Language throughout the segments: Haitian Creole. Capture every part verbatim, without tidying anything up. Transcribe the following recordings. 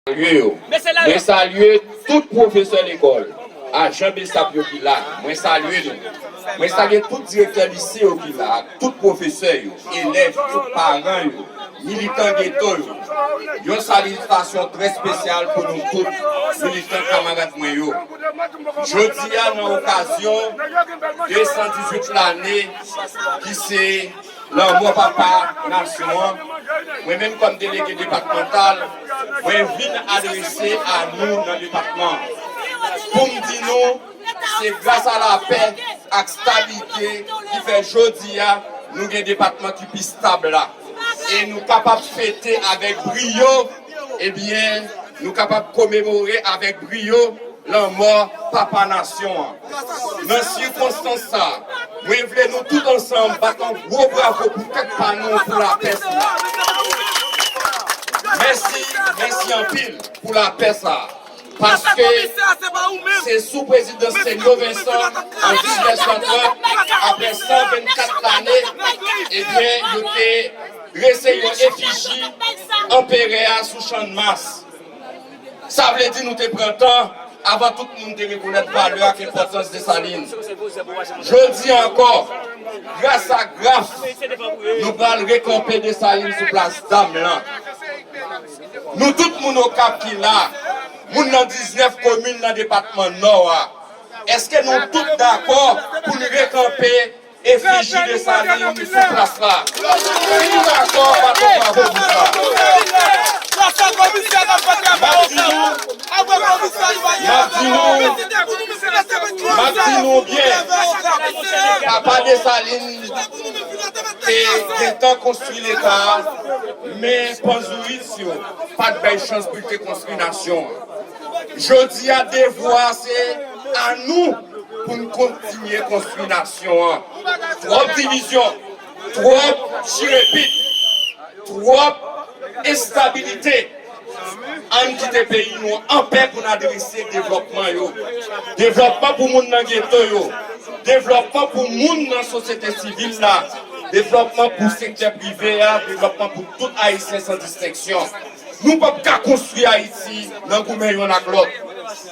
Salye yo. Mwen salye tout pwofesè lekòl, ajan BSAP yo ki la. Mwen salye nou. Mwen salye tout direktè lise yo ki la, ak tout pwofesè yo, elèv yo, paran yo, militan geto yo. Yon salitasyon trè espesyal pou nou tout, militan kamarad mwen yo. Jodi a, nan okazyon de san dizuit lane ki se lanmò papa nasyon an, mwen menm kòm delege depatmantal, mwen vin adrese a nou nan depatman an. Pou m di nou, se gras a lapè ak stabilite ki fè jodi a nou gen depatman ki pi stab la. E nou kapab fete avèk briyo, ebyen, nou kapab komemore avèk briyo lanmò papa nasyon an. Nan sikonstans sa a, mwen vle nou tout ansanm bat yon gwo bravo pou tèt pa nou pou lapè sila. Mèsi, mèsi anpil pou lapè sa a. Paske se sou prezidans Senyo Vensan, an diznèf san trant, apre san vennkat lane, ebyen, yo te drese yon efiji anperè a sou Channmas. Sa vle di nou te pran tan avan tout moun te rekonèt valè ak enpòtans Desalin. Jodi a ankò, gras a graf, nou pral rekanpe Desalin sou plas Dam lan. Nou tout moun Okap ki la, moun nan diznèf komin nan depatman Nò a, èske nou tout dakò pou n rekanpe efiji Desalin sou plas la? Si nou dakò, bat yon bravo pou sa. M ap di nou, m ap di nou, m ap di nou byen, papa Desalin te gentan konstwi Leta a, men panzouyis yo pa t bay chans pou l te konstwi nasyon an. Jodi a, devwa a se a nou pou n kontinye konstwi nasyon an. Twòp divizyon, twòp chirepit, twòp enstabilite. Ann kite peyi nou an pè pou n adrese devlòpman yo. Devlòpman pou moun nan geto yo. Devlòpman pou moun nan sosyete sivil la. Devlòpman pou sektè prive a. Devlòpman pou tout Ayisyen san distenksyon. Nou p ap ka konstwi Ayiti nan goumen yonn ak lòt.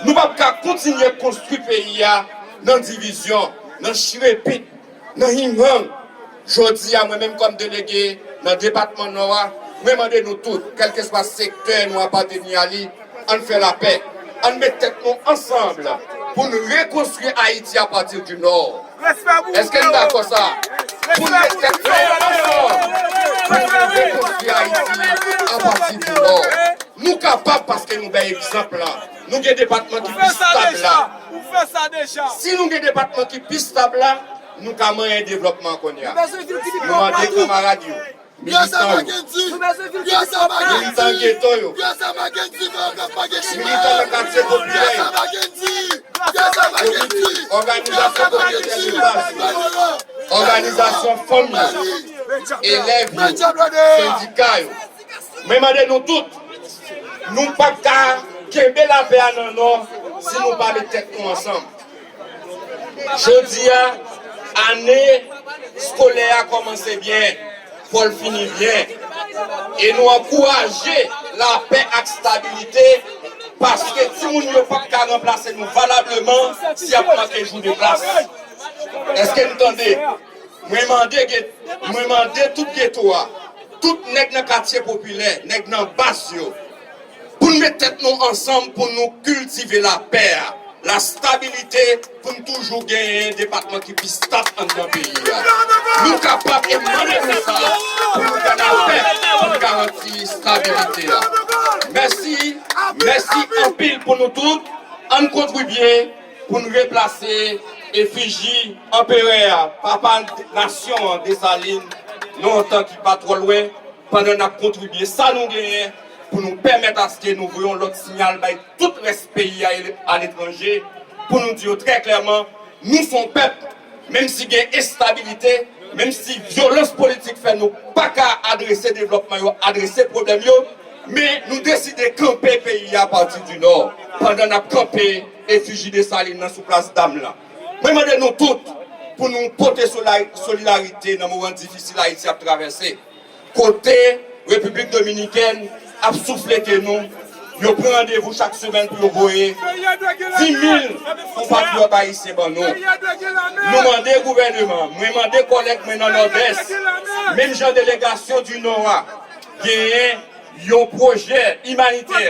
Nou p ap ka kontinye konstwi peyi a nan divizyon, nan chirepit, nan hinghang. Jodi a, mwen menm kòm delege nan depatman Nò a, mwen mande nou tout, kèlkeswa sektè nou apateni a li, ann fè lapè. Ann met tèt nou ansanm pou n rekonstwi Ayiti apati di Nò. Èske n dakò sa? Pou n met tèt nou ansanm pou n rekonstwi Ayiti apati di Nò. Nou kapab paske nou bay egzanp la. Nou gen depatman ki pi stab la. Si nou gen depatman ki pi stab la, nou ka manyen devlòpman kounye a. Nou mande kanmarad yo, militan yo, militan geto yo, militan nan katye popilè yo, òganizasyon kominote de baz yo, òganizasyon fanm yo, elèv yo, sendika yo. Mwen mande nou tout, nou p ap ka kenbe lapè a nan Nò si nou pa met tèt nou ansanm. Jodi a, ane eskolè a kòmanse byen, fò l fini byen. E nou ankouraje lapè ak stabilite, paske timoun yo p ap ka ranplase nou valableman si y ap manke jou de klas. Èske n tande? Mwen mande, mwen mande tout geto a, tout nèg nan katye popilè, nèg nan baz yo, pou n met tèt nou ansanm pou nou kiltive lapè a, lastabilite, pou n toujou genyen depatman ki pi stab anndan peyi a. Nou kapab e mande nou sa pou nou gen lapè, pou n garanti stabilite a. Mèsi, mèsi anpil pou nou tout. Ann kontribye pou n replase efiji anperè a, papa nasyon an, Desalin, nan yon tan ki pa twò lwen, pandan n ap kontribye sa nou genyen pou nou pèmèt aske nou voye yon lòt siyal bay tout rès peyi a aletranje, pou nou di yo trè klèman, nou se yon pèp, menm si gen enstabilite, menm si vyolans politik fè nou pa ka adrese devlòpman yo, adrese pwoblèm yo, men nou deside kanpe peyi a apati di Nò, pandan n ap kanpe efiji Desalin nan sou plas Dam lan. Mwen mande nou tout pou nou pote solay-, solidarite nan moman difisil Ayiti ap travèse. Kote Repiblik Dominikèn ap souflete nou, Yo pran randevou chak semèn pou yo voye dis mil konpatriyòt ayisyen ban nou. Nou mande gouvèneman, mwen mande kòlèg mwen nan Nòdès, menm jan delegasyon di Nò a genyen yon pwojè imanitè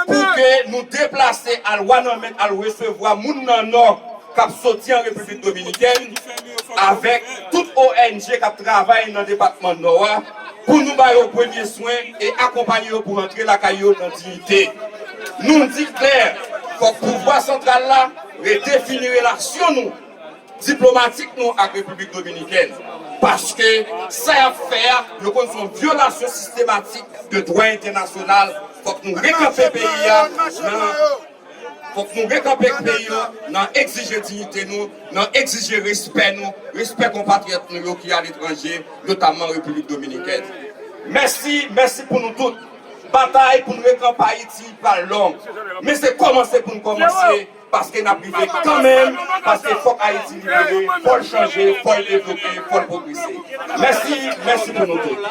pou ke nou deplase al Wanament, al resevwa moun nan Nò k ap soti an Repiblik Dominikèn, avèk tout O N G k ap travay nan depatman Nò a, pou nou ba yo premye swen e akonpanye yo pou rantre lakay yo nan diyite. Nou di klè, fòk pouvwa santral la redefini relasyon nou diplomatik nou ak Repiblik Dominikèn. Paske sa y ap fè a, yo konn se yon vyolasyon sistematik de dwa entènasyonal. Fòk nou rekanpe peyi a nan, fòk nou rekanpe peyi a nan egzije diyite nou, nan egzije respè nou, respè konpatriyòt nou yo ki aletranje, notamman Repiblik Dominikèn. Mèsi, mèsi pou nou tout. Batay pou nou rekanpe Ayiti pral long, men se kòmanse pou nou kòmanse, paske n ap rive kanmenm, paske fòk Ayiti libere, fò l chanje, fò l devlope, fò l pwogrese. Mèsi, mèsi pou nou tout.